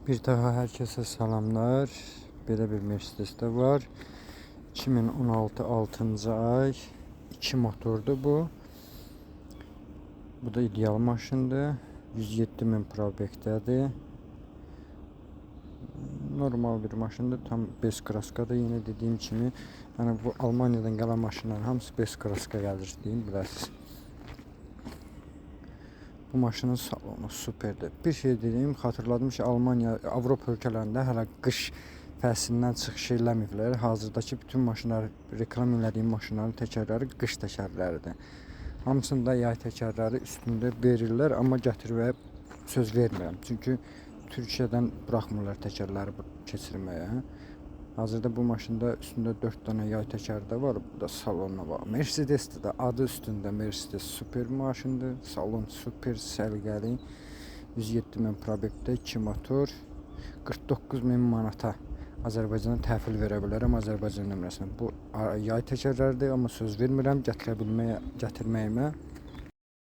Bir daha herkese salamlar. Belə bir Mercedes də var. 2016 6-cı ay 2 motordur bu. Bu da ideal maşındır. 107 min probekdədir. Normal bir maşındır. Tam bez kraskadır. Yenə dediyim kimi, yəni bu Almaniyadan gələn maşınların hamısı bez kraska gəlir deyim, biləsiniz. Bu maşının salonu superdir. Bir şey deyim, xatırladım ki, Almaniya, Avropa ölkələrində hələ qış fəsindən çıxış eləməyiblər. Hazırdakı bütün maşınlar, reklam elədiyim maşınların təkərləri qış təkərləridir. Hamısında yay təkərləri üstündə verirlər, amma gətirməyə söz vermirəm. Çünki Türkiyədən buraxmırlar təkərləri keçirməyə. Hazırda bu maşında üstündə 4 dənə yay təkəri də var. Bu da salonuna bax. Mercedesdir də, adı üstündə Mercedes super maşındır. Salon super səliqəli. 107 min probekdə 2 motor. 49 min manata Azərbaycana təhvil verə bilərəm Azərbaycan nömrəsinə. Bu yay təkərləridir, amma söz vermirəm gətirə bilməyə, gətirməyimə.